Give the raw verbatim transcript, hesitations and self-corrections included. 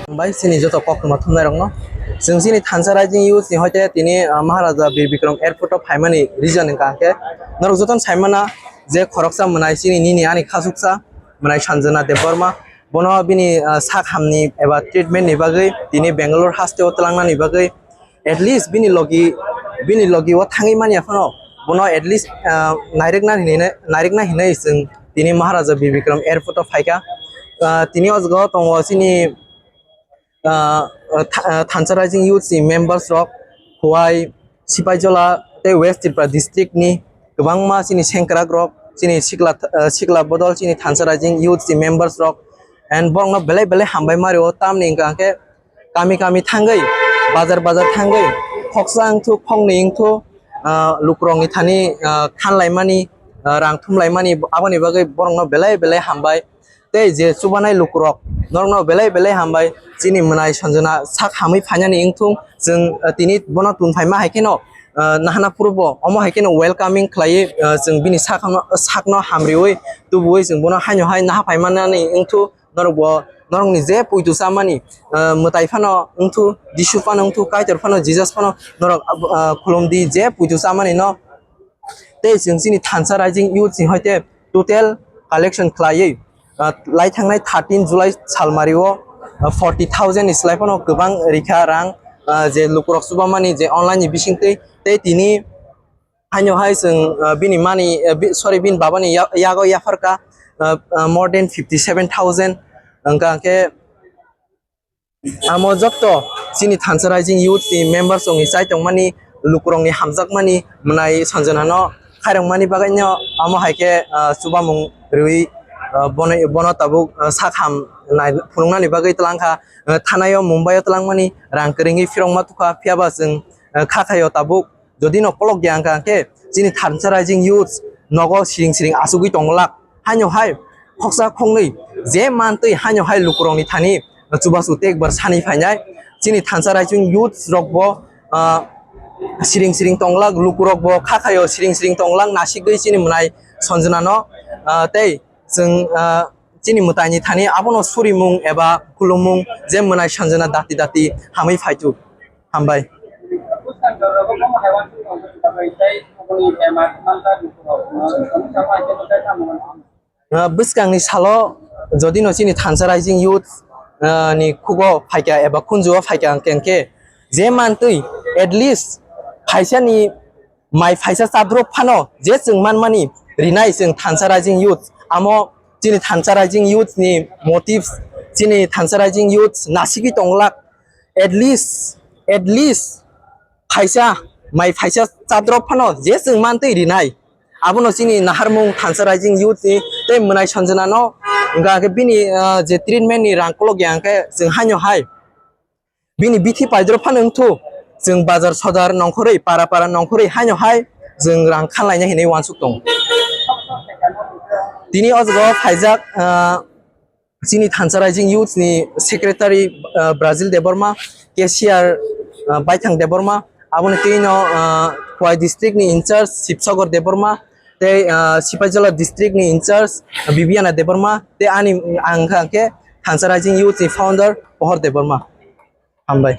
Bai chini joto koktwma thumnairokno. Chwng chini Thansa Rising Youth ni hoite tini, ah, Maharaja Bir Bikram Airport o phaimani reason wngkha hwnkhe norok jotono saimana je khoroksa mwnai chini nini ani khasuksa mwnai Sanjana Debbarma. Bono bini, ah, sak hamni eba treatment ni bagwi tini Bangalore haste o twlangnani bagwi at least bini logi, bini logi o thangwi manya phano bono at least, ah, nairikna hinwi, nairikna hinwi chwng tini Maharaja Bir Bikram Airport o phaikha. Ah, tini o jaga o tongo chini, ah, tha-, ah, Thansa Rising Youth ni members rok, Khowai, Sipaijola tei West Tripura district ni kwbangma chini sengkrak rok, chini sikla, ah, sikla bodol chini Thansa Rising Youth ni members rok, and borokno belai belai hambai mario, tamni hwnkha khe kami kami thangwi, bazar bazar thangwi, khoksa wngthu, khoknwi wngthu, ah, lukurokni thani, ah, khanlaimani, ah, rang thumlaimani, aboni bagwi borokno belai belai hambai. Tei je chubanai lukurok, norokno belai belai hambai, chini mwnai Sanjana sak hamwi phainani wngthung, chwng, ah, tini bono tun phaima hai kheno, ah, nahana phuru bo omo hai kheno welcoming khlaiwi, ah, chwng bini sakno, sakno hamriwi tubuwi chwng bono haino hai naha phaimanani wngthu. Norok bo, norokni je puitu chamani, ah, mwtai phano wngthu, Jisu phano wngthu, Kaitor phano, Jesus phano norok, ah, khulumdi je puitu chamani no. Tei chwng chini Thansa Rising Youth ni hoite total collection khlaiwi, ah, lai thangnai thirteen July salmari o, ah, forty thousand ni slai phano kwbang rikha rang, ah, je lukurok chubamani je online ni bisingtwi tei tini haino hai chwng, ah, bini mani, ah, bi-, sorry, bini babani ya-, yago yapharkha, ah, ah, more than fifty seven thousand. Hwnkha hwnkhe amo jotto chini Thansa Rising Youth ni members rokni chai tongmani, lukurokni hamjakmani mwnai Sanjana no khairokmani bagwi no amo hai khe, ah, chubamung rwi, ah, bono, bono tabuk, ah, sak ham nai phunuknani bagwi twlangkha, ah, thanai o Mumbai o twlangmani rang kwrwngwi phirokma tukha, phiyaba chwng, ah, kha khaio tabuk. Jodi no kolok ya wngkha khe chini Thansa Rising Youth nogo siring siring achugwi tongwlak. Haino hai khoksa khoknwi je mantwi haino hai lukurokni thani chubachu tei ekbar sani phainai. Chini Thansa Rising Youth rok bo, ah, siring siring tonglak, lukurok bo kha khaio siring siring tonglak, nasigwi chini mwnai Sanjana no, ah, tei chwng, ah, chini mwtaini thani abono surimung eba khulumung je mwnai Sanjana dati dati hamwi phaitu. Hambai. Ah, bwskangni salo jodi no chini Thansa Rising Youth, ah, ni khugo phaikha eba khunju o phaikha hwnkhe, hwnkhe je mantwi at least phaisa ni mai phaisa chadrop phano je chwng manmani rinai chwng Thansa Rising Youth, amo chini Thansa Rising Youth ni motives, chini Thansa Rising Youth nasigwi tonglak, at least, at least phaisa mai phaisa chadrop phano je chwng mantwi rinai. Abono chini naharmung Thansa Rising Youth ni tei mwnai Sanjana no hwnkha khe bini, ah, je treatment ni rang kolok ya hwnkhe chwng haino hai bini bithi paidrop phano wngthu, chwng bazar sodar nongkhorwi, para para nongkhorwi haino hai chwng rang khanlaina hinwi uansuk tongo. Tini o jaga o phaijak, ah, chini Thansa Rising Youth ni secretary, ah, Brazil Debbarma, cashier, ah, Baithang Debbarma, aboni twi no, ah, Khowai district ni in charge Sibsagor Debbarma, tei, ah, Sipaijala district ni in charge Bibiana Debbarma, tei ani ang kha khe Thansa Rising Youth ni founder Pohor Debbarma. Hambai.